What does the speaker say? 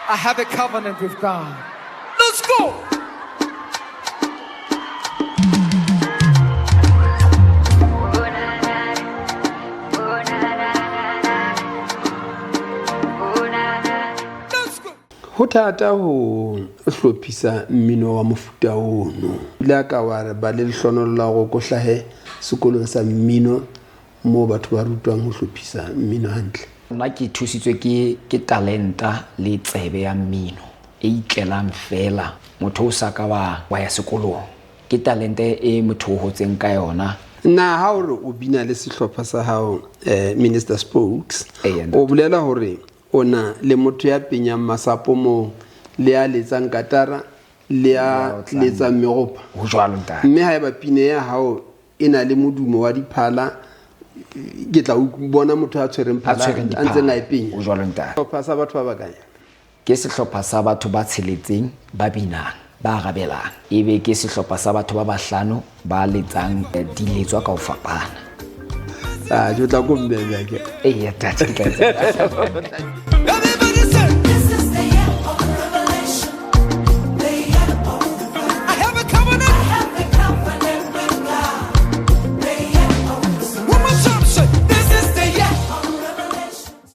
I have a covenant with God. Let's go! Let's go! Ho thata ho hlophisa mmino wa mofuta ono. Ile a ka wa re ba le lehlohonolo la hore ko hlahe sekolong sa mmino moo batho ba rutwang ho hlophisa mmino hantle. Nna ke thusitswe ke ke talenta le tsebe ya mmino e itlelang fela motho o sa ka wa wa ya sekolong ke talente e motho o hotseng ka yona. Na ha o re o bina le sehlopha sa hao Minister Spokes, Eya, ntate. o bolela hore o na le motho ya penyang masapo moo le ya letsang katara le ya letsang meropa? Ho jwalo, ntate. Mme haeba pina ya hao e na le modumo wa diphala, ke tla bona motho a tshwereng phala a ntseng a e penya. O jwalo, ntate. Sehlopha sa batho ba bakae? Ke sehlopha sa batho ba tsheletseng ba binang, ba arabelang. Ebe ke sehlopha sa batho ba bahlano ba letsang diletswa ka ho fapana. Ah, ke tla ko mme bjake. Eya, ntate, ke tla etsa.